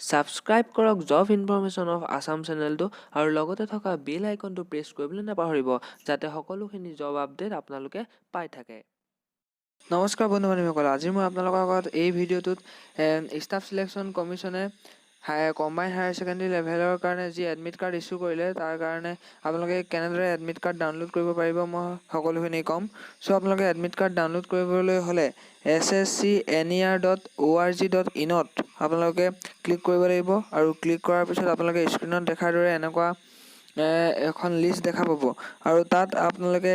Subscribe কৰক job information of Assam চেনেলটো আৰু লগতে থকা বেল আইকনটো প্ৰেছ কৰিবলৈ নাপাহৰিব, যাতে সকলোখিনি জব আপডেট আপোনালোকে পাই থাকে। নমস্কাৰ বন্ধু বান্ধৱীসকল, আজি মই আপোনালোকৰ আগত এই ভিডিঅ'টোত ষ্টাফ চিলেকশ্যন কমিশ্যনে কম্বাইন হায়াৰ ছেকেণ্ডেৰী লেভেলৰ কাৰণে যি এডমিট কাৰ্ড ইছ্যু কৰিলে, তাৰ কাৰণে আপোনালোকে কেনেদৰে এডমিট কাৰ্ড ডাউনলোড কৰিব পাৰিব, মই সকলোখিনি ক'ম। চ' আপোনালোকে এডমিট কাৰ্ড ডাউনলোড কৰিবলৈ হ'লে sscner.org.inত আপোনালোকে ক্লিক কৰিব লাগিব আৰু ক্লিক কৰাৰ পিছত আপোনালোকে স্ক্ৰীণত দেখাৰ দৰে এনেকুৱা এখন লিষ্ট দেখা পাব আৰু তাত আপোনালোকে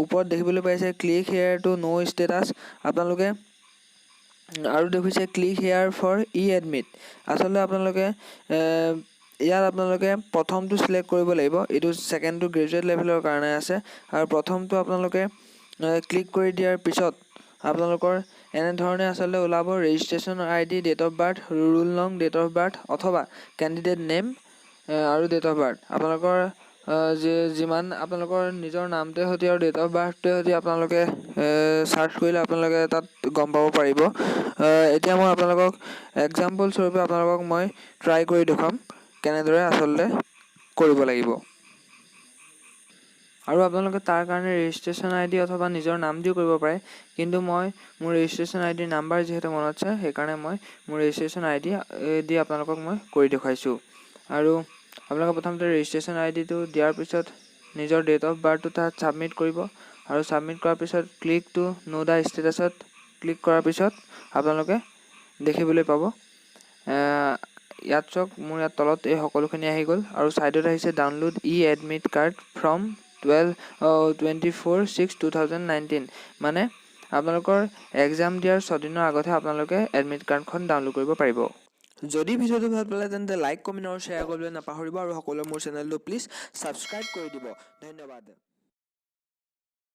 ওপৰত দেখিবলৈ পাইছে "Click here to know status"। আপোনালোকে আৰু দেখুৱাইছে "Click here for e admit"। আচলতে আপোনালোকে ইয়াত আপোনালোকে প্ৰথমটো চিলেক্ট কৰিব লাগিব। এইটো ছেকেণ্ডটো গ্ৰেজুৱেট লেভেলৰ কাৰণে আছে আৰু প্ৰথমটো আপোনালোকে ক্লিক কৰি দিয়াৰ পিছত আপোনালোকৰ এনেধৰণে আচলতে ওলাব registration ID, date of birth, roll no, date of birth অথবা কেণ্ডিডেট নেম আৰু ডেট অফ বাৰ্থ। আপোনালোকৰ যিমান আপোনালোকৰ নিজৰ নামটোৱে সৈতে আৰু ডেট অফ বাৰ্থটোৱে সৈতে আপোনালোকে চাৰ্চ কৰিলে আপোনালোকে তাত গম পাব পাৰিব। এতিয়া মই আপোনালোকক এক্সাম্পল স্বৰূপে আপোনালোকক মই ট্ৰাই কৰি দেখুৱাম কেনেদৰে আচলতে কৰিব লাগিব। আৰু আপোনালোকে তাৰ কাৰণে ৰেজিষ্ট্ৰেশ্যন আই ডি অথবা নিজৰ নাম দিও কৰিব পাৰে, কিন্তু মই মোৰ ৰেজিষ্ট্ৰেশ্যন আই ডিৰ নাম্বাৰ যিহেতু মনত আছে, সেইকাৰণে মই মোৰ ৰেজিষ্ট্ৰেশ্যন আই ডি দি আপোনালোকক মই কৰি দেখুৱাইছোঁ। আৰু আপোনালোকে প্ৰথমতে ৰেজিষ্ট্ৰেশ্যন আই ডিটো দিয়াৰ পিছত নিজৰ ডেট অফ বাৰ্থটো তাত ছাবমিট কৰিব আৰু ছাবমিট কৰাৰ পিছত ক্লিক টু ন' the ষ্টেটাছত ক্লিক কৰাৰ পিছত আপোনালোকে দেখিবলৈ পাব। ইয়াত চাওক, মোৰ ইয়াত তলত এই সকলোখিনি আহি গ'ল আৰু ছাইডত আহিছে "Download e admit card from 12 24/6/2019"। মানে আপোনালোকৰ এক্সাম দিয়াৰ 6 দিনৰ আগতহে আপোনালোকে এডমিট কাৰ্ডখন ডাউনলোড কৰিব পাৰিব। যদি ভিডিঅ'টো ভাল পালে, তেন্তে লাইক, কমেণ্ট আৰু শ্বেয়াৰ কৰিবলৈ নাপাহৰিব আৰু সকলোৱে মোৰ চেনেলটো প্লিজ ছাবস্ক্ৰাইব কৰি দিব। ধন্যবাদ।